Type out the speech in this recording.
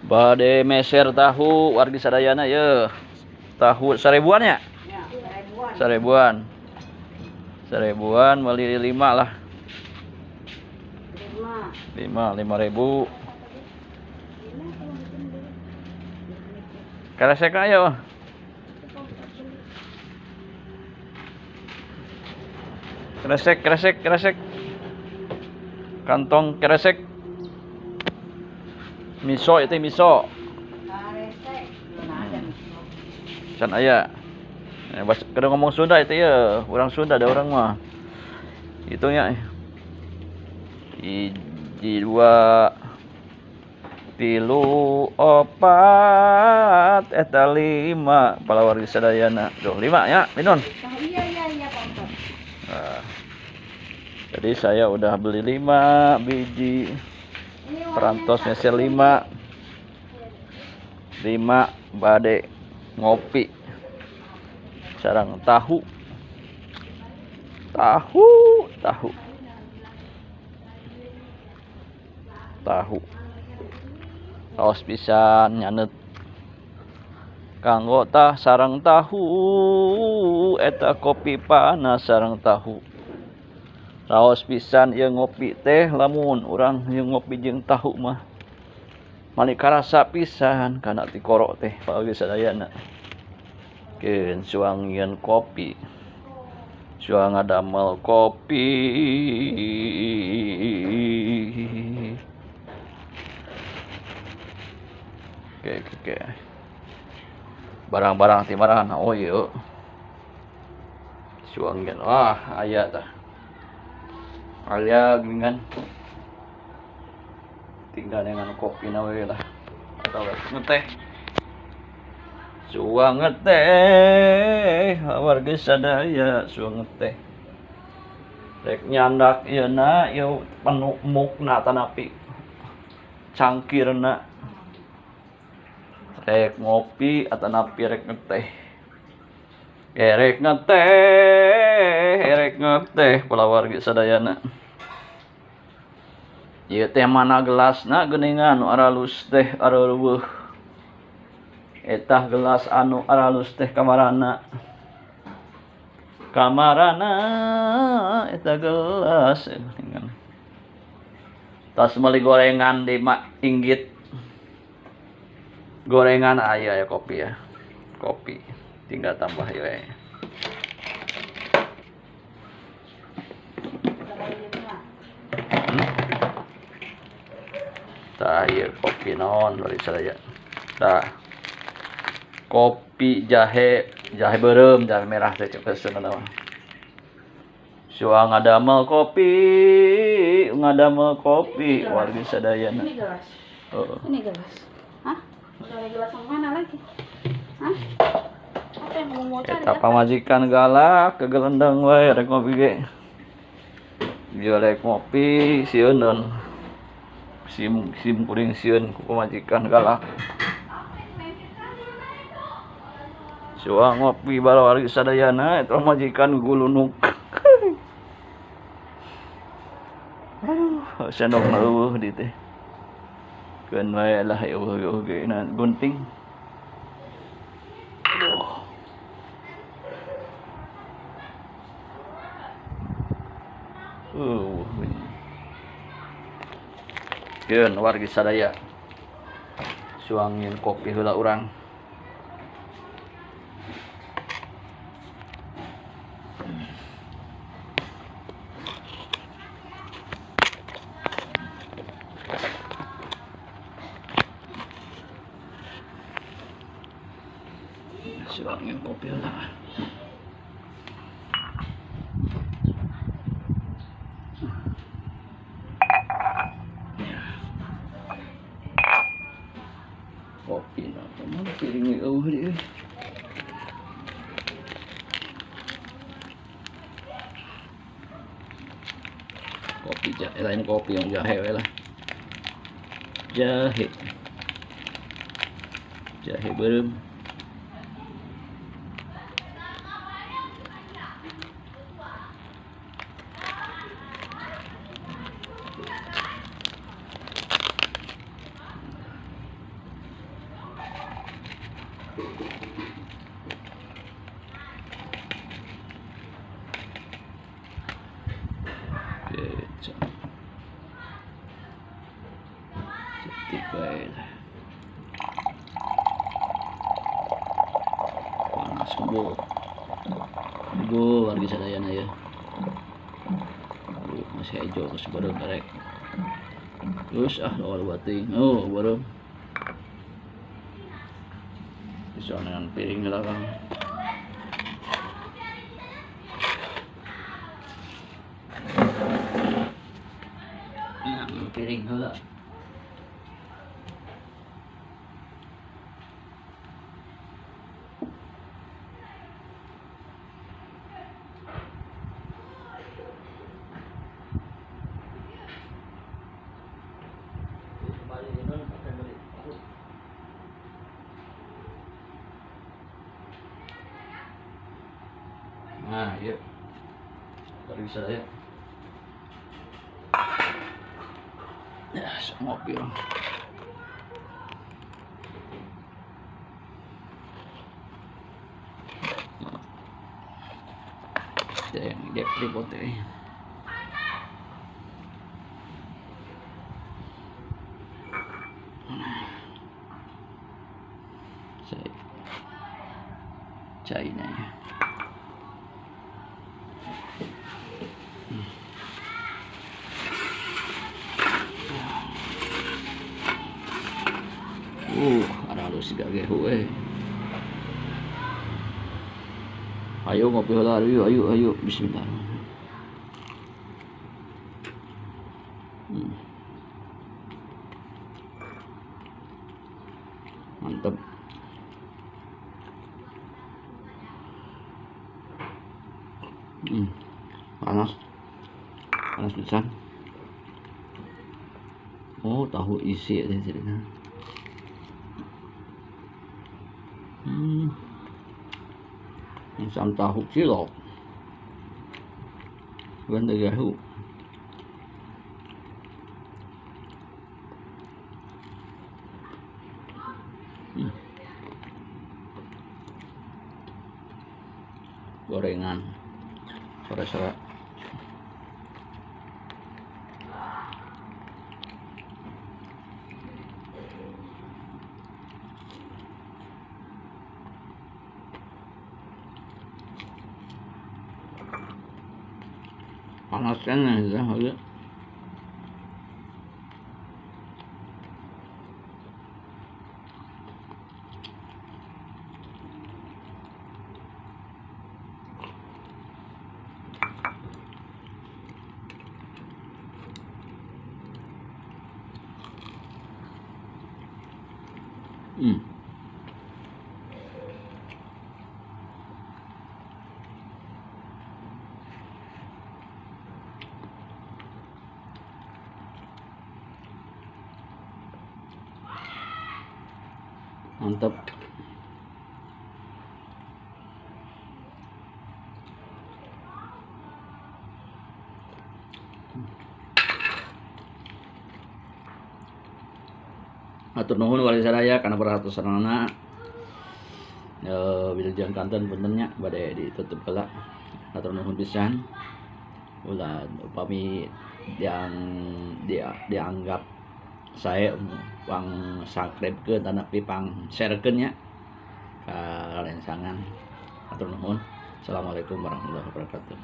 Bade meser tahu wargi sadayana ye. Tahu seribuan ya? Ya, seribuan. Seribuan. Seribuan beli 5 lah. 5 5.000. Keresek ayo. Kresek, kresek, kresek. Kantong kresek. Miso itu miso. Can aya. Kadang ngomong Sunda itu ya, orang Sunda ada orang mah. Itunya. 1 2 3 4 eta 5 palawargi sadayana. Duh, 5 ya, Minun. Iya, Pak Ustaz. Nah, jadi saya udah beli 5 biji. Perantos meser 5. 5 bade ngopi. Sarang tahu. Tahu, tahu. Tahu. Raos pisan nyanet. Kanggo tah sarang tahu eta kopi panas sarang tahu. Raos pisan ieu ngopi teh lamun urang ieu ngopi jeung tahu mah. Mani karasa pisan kana tikoro teh pagi sadayana. Keun suang yeun kopi. Suang ngadamel kopi. Oke, oke. Barang-barang ti marana oh ieu. Suang yeun wah aya tah. Aya geuningan. Tinggal dengan kopi na we lah atau ngeteh. Suang ngeteh warga sadaya suang ngeteh. Rek nyandak ieu na ieu penuh mukna tanapi cangkirna. Rek ngopi atanapi rek ngeteh. Erek ngeteh, erek ngeteh palawargi sadayana. Ieu teh mana gelasna geuningan nu aralus teh areuweuh. Eta gelas anu aralus teh kamarana. Kamarana eta gelas geuningan. Tas meuli gorengan di mak inggit. Gorengan aya ya kopi ya. Kopi tinggal tambah ieu we. Tah ieu kopi naon bari sadaya. Tah. Kopi jahe, jahe beureum, jahe merah teh cek pesenan mah. Suang ngadamel kopi wargi sadayana. Ini gelas. Heeh. Ini gelas. Hah? Udah gelas yang mana lagi? Hah? Apa yang mau cari? Eta pamajikan galak kegelendang wae rek ngopi ge. Dia rek ngopi sieun. Sim kuring sieun ku pamajikan galak. Suang ngopi balawargi sadayana eta pamajikan gulunuk. Aduh, sendok eueuh di teh. Keun wae lah eueuh ge na gunting. Aduh. Keun wargi sadaya. Suangin kopi heula urang. Suangin kopi heula. Kopi na mana piring eueuh dieu. Kopi jahe lain kopi yang jahe we lah. Jahe. Jahe beureum. Gitu. Cetik wae lah. Panas bu. Bu wargi sadayana ya. Masih hijau terus baru karek. Terus awal bating. Oh, baru. Bisa dengan piring lah Kang. Nah, piring heula. Nah, iya. Baru bisa ya. Ya, ngopi lah. Yang dia tripod ini. China ya. Aralus siga gehu eh. Ayo ngopi heula, ayo ayo ayo bismillah. Mantap. Panas. Panas pisan. Oh, tahu isi ya cerita. Sam tahu cilok. Bukan tahu. Gorengan sore-sore. Panas kan ya, ya. Mantap. Atur nuhun wargi sadaya kana perhatosanana. Wilujeng kanten puntennya bade ditutup heula. Atur nuhun pisan. Ulah upami yang dianggap saya pang subscribe ke tanapi pang share ke nya ka rerencangan. Atur nuhun. Assalamualaikum warahmatullahi wabarakatuh.